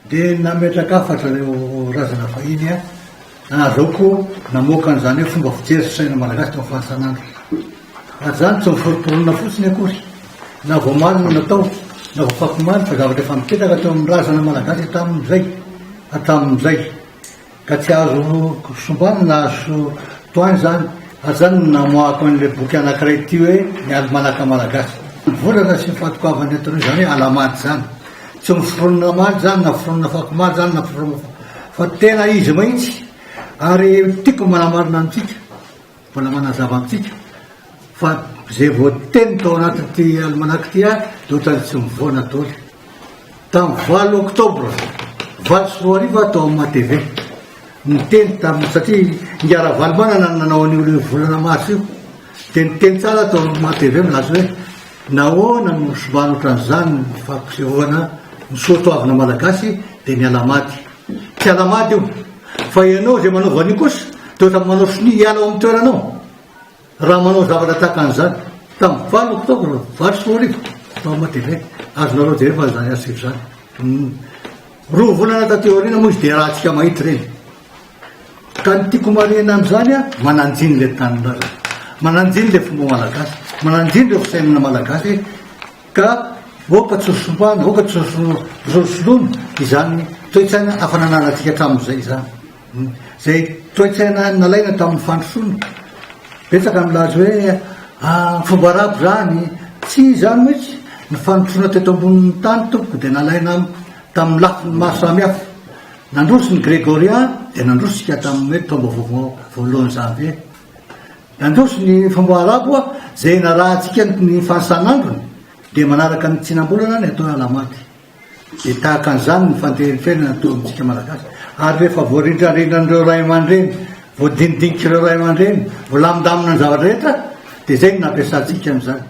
Dia nametraka hafatra ireo razana fahiny nahazoako namoaka an'izany hoe fomba fijery sy saina malagasy teo amin'ny fahasan'andro. Ary izany tsy noforomporonina fotsiny akory, na vao omaly no natao, na vao afakomaly, fa zavatra efa mipetraka teo amin'ny razana malagasy hatramin'izay, hatramin'izay. Ka tsy azo sombana na azo tohana izany, ary izany no namoahako an'ilay boky anankiray ity hoe Ny Alimanaka Malagasy. Ny volana sy ny fahatokavan'ny antonoa izany hoe alahamady izany. Tsy miforonina omaly izany na foronina afakomaly izany na foronina fa tena izy mihitsy. Ary tiako ny manamarina amintsika, mbola manazava amintsika fa izay voateny tao anatin'ity alimanaka ity dia ohatran'ny tsy mivoana daholo. Tamin'ny valo oktobra 2008 aho tao amin'ny MATV niteny tamin'ny satria Ingahy Ravalomanana no nanao an'io le volana marsa io dia niteny tsara aho tao amin'ny MATV milaza hoe nahoana no somary ohatran'izany ny fampisehoana ny soatoavina malagasy dia ny alahamady. Tsy alahamady io fa ianao izay manaova an'io kosa dia ohatran'ny manao sonia hiala ao amin'ny toeranao. Raha manao zavatra tahaka an'izany, tamin'ny valo oktobra 2008, tao Matv, azonareo jerena fa izany archive izany. Roa volana taty aoriana moa izy dia rahantsika mahita ireny. Ka ny tiako marihina amin'izany, mananjiny ilay tanindrazana, mananjiny ilay fomba malagasy, mananjiny ireo fisainana malagasy ka aoka tsy ho sompana, aoka tsy ho solosoloana izany toe-tsaina efa nananantsika hatramin'izay izany. Izay toe-tsaina nalaina tamin'ny fandrosoana. Betsaka ny milaza hoe fomba arabo izany. Tsy izany mihitsy. Ny fandrosoana teto ambonin'ny tany tompoko dia nalaina tamin'ny lafiny maro samihafa. Nandroso ny Gregorian dia nandroso isika tamin'ny hoe taom-baovao voalohan'ny janvier. Nandroso ny fomba arabo izay narahantsika ny fanisan'androny dia manaraka ny tsinam-bolana ny atao hoe alamaty. Dia tahaka an'izany ny fantehentenana teo amintsika Malagasy. Ary rehefa voarindrarindran'ireo ray aman-dreny, voadinidinik'ireo ray aman-dreny, voalamindamina ny zavatra rehetra, dia izay no nampiasantsika an'izany.